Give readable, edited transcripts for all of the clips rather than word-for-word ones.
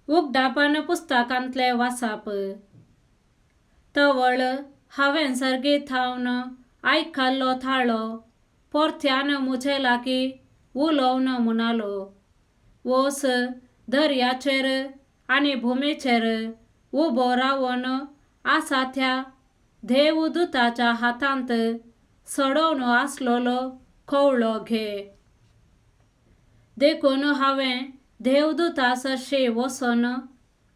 उगडापण पुस्तकांतलें वाचप. तवळ हांवें सर्गी थावन आयकल्लो थाळो परत्यान म्हजे लागीं उलोवन म्हणालो, वोस दर्याचेर आनी भुमीचेर उबो रावन आसा त्या देवदूताच्या हातांत सोडोवन आसलेलो खवळो घे. देखून हांवें देवदूता सरशी वचून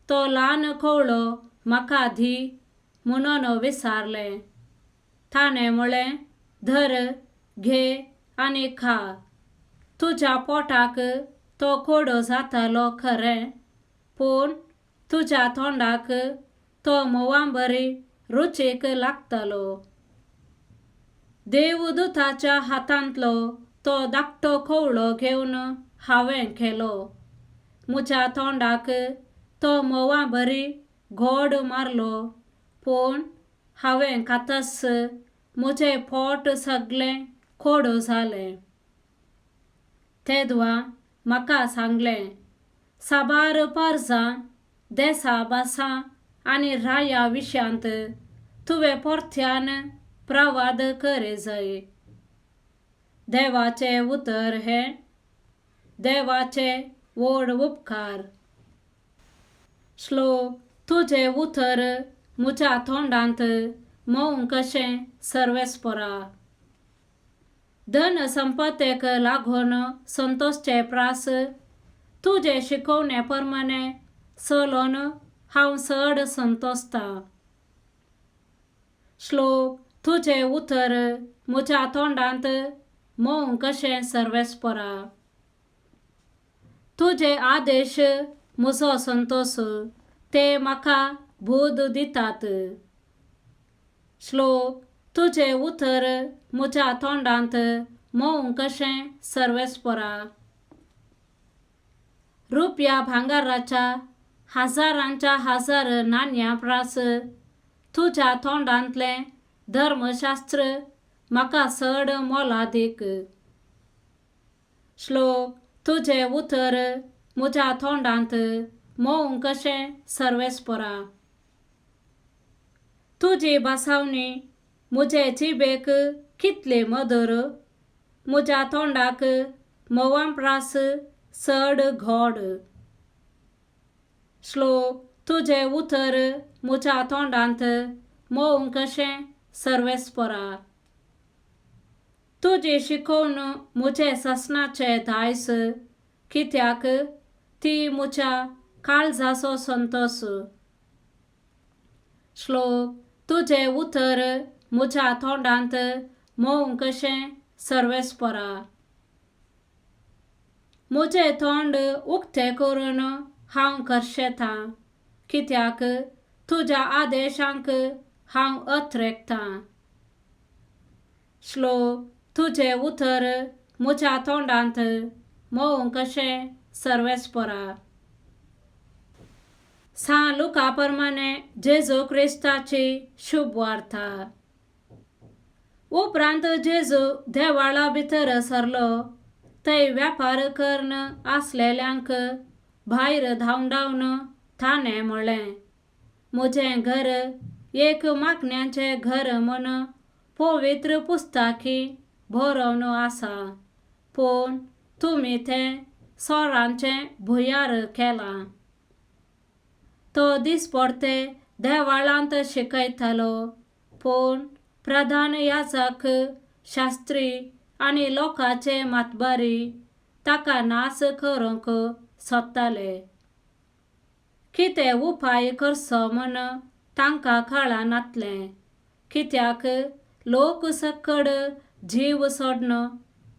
तो ल्हान खवळो म्हाका दी म्हणून विचारलें. ताणें म्हळें, धर, घे आनी खा. तुज्या पोटाक तो कोडो जातालो खरें, पूण तुज्या तोंडाक तो म्होंवाबरी रुचीक लागतलो. देवदूताच्या हातांतलो तो धाकटो खवळो घेवन हांवें केलो. म्हज्या तोंडाक तो म्होंवाबरी गोड मारलो, पूण हांवें खातच म्हजें पोट सगळें कोडो जालें. तेदवा म्हाका सांगलें, साबार परजां, देसा भासां आनी राया विशयांत तुवें परत्यान प्रवाद करी जाय. देवाचें उतर हें देवाचे व्हड उपकार. श्लोक. तुजें उतर म्हज्या तोंडांत म्होंव कशें सर्वेस्परा. धन संपत्तेक लागून संतोषचे प्रास तुजे शिकोवणे प्रमाणे चलोवन हांव चड संतोषता. श्लोक. तुजें उतर म्हज्या तोंडांत म्होंव कशें सर्वेस्परा. तुजे आदेश म्हजो संतोष, ते म्हाका बुद्द दितात. श्लोक. तुजें उतर म्हज्या तोंडांत म्होंव कशें सर्वेस्परा. रुपया भांगराच्या हजारांच्या हजार नाण्यां प्रास तुज्या तोंडांतलें धर्मशास्त्र म्हाका चड मोलादीक. श्लोक. तुजें उतर म्हज्या तोंडांत म्होंव कशें सर्वेस्परा. तुजी भासावणी म्हजे जिबेक कितली मधुर, म्हज्या तोंडाक म्होंवा प्रास चड गोड. श्लोक. तुजें उतर म्हज्या तोंडांत म्होंव कशें सर्वेस्परा. तुजी शिकोवण म्हजें सासणाचें दायज, कित्याक ती म्हज्या काळजाचो संतोष. श्लोक. तुजें उतर म्हज्या तोंडांत म्होंव कशें सर्वेस्परा. म्हजें तोंड उक्तें करून हांव खर्शेतां, कित्याक तुज्या आदेशांक हांव अत्रेकतां. श्लोक. तुजें उतर म्हज्या तोंडांत म्होंव कशें सर्वेस्परा. सां लुका प्रमाणे जेजू क्रिस्ताची शुभवार्ता. उपरांत जेजू देवाळा भितर सरलो, थंय व्यापार करून आसलेल्यांक भायर धांवडावन ताणें म्हळें, म्हजें घर एक मागण्यांचें घर म्हूण पवित्र पुस्तकी बरोवन आसा, पूण तुमी तें चोरांचें भुंयार केलां. तो दिसपडते देवाळांत शिकयतालो, पूण प्रधान याजक, शास्त्री आनी लोकांचे मातबारी ताका नाश करूंक सोदताले. कितें उपाय करचो म्हूण तांकां कळनातलें, कित्याक लोक सकड जीव सोडून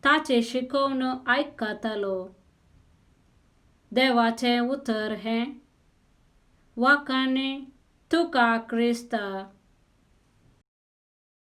ताची शिकोवण आयकतालो. देवाचें उतर हें. वाखाणी तुका क्रिस्ता.